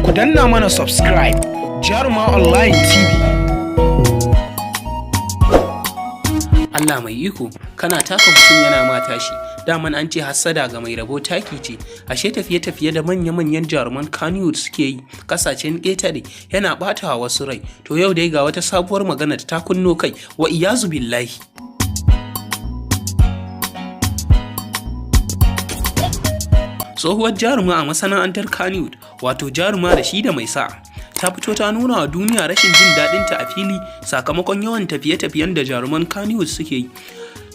Ku danna mana subscribe, Jaruma Online TV. Allah mai iko, kana taka mutum yana ma tashi. Daman an ce hassada ga mai rabo taki ce. Ashe tafiye-tafiye da manya-manyan jaruman Kannywood suke yi kasashen ƙetare yana ɓata wa wasu rai. To yau dai ga wata sabuwar magana ta kunno kai, wa iyazu billahi. Tsohuwar jaruma a masana'antar Kannywood, wato jaruma Rashida Mai Sa'a, ta fito ta nuna wa duniya rashin jin daɗinta a fili sakamakon yawan tafiye-tafiyen da jaruman Kannywood suke yi.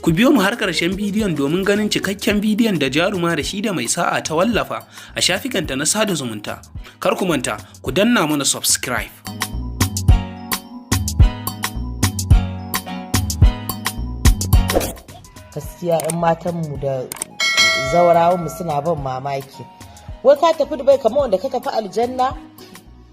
Ku biyo mu har ƙarshen bidiyon domin ganin cikakken bidiyon da jaruma Rashida Mai Sa'a ta wallafa a shafikanta na sada zumunta. Kar ku manta, ku danna mana subscribe. Gaskiya 'yan matanmu da zawarawanmu suna ban mamaki. Wai ka tafi Dubai kamar wanda ka tafi aljanna?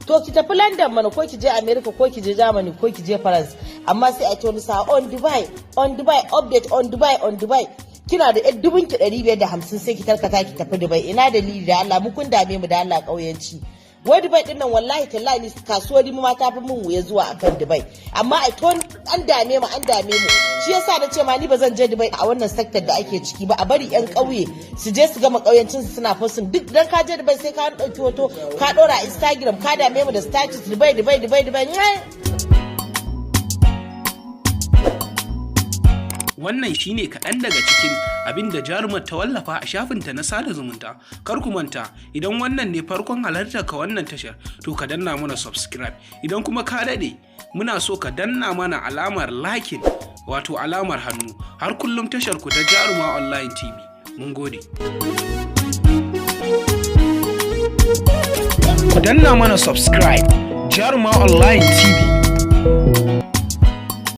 To ki tafi London mana, ko ki je America, ko ki je Germany, ko ki je France. Amma sai a ce wani sa on Dubai, on Dubai, update on Dubai, on Dubai. Kina da yan dubun ki 550, sai ki tarkata ki tafi Dubai. Ina dalili da Allah? Mu kun dame mu da Allah, kauyanci. Wai Dubai din nan, wallahi tallahi ni kasuwar mu ma ta fi mun wuya zuwa akan Dubai. Amma a to an dame mu, an dame mu. Shi yasa na ce ma ni ba zan je Dubai a wannan sector da ake ciki ba. A bari yan ƙauye su je su gama ƙauyancin su, suna posting duk. Dan ka je Dubai, sai ka ɗauki hoto ka ɗora Instagram, ka dame mu da status Dubai, Dubai, Dubai, Dubai. Wannan shine kaɗan daga cikin abin da jarumar ta wallafa a shafinta na sada zumunta. Kar ku manta, idan wannan ne farkon halartar ka wannan tashar, to ka danna mana subscribe. Idan kuma ka daɗe, muna so ka danna mana alamar liking, wato alamar hannu. Har kullum tashar ku ta Jaruma Online TV. Mun gode. Ku danna mana subscribe, Jaruma Online TV.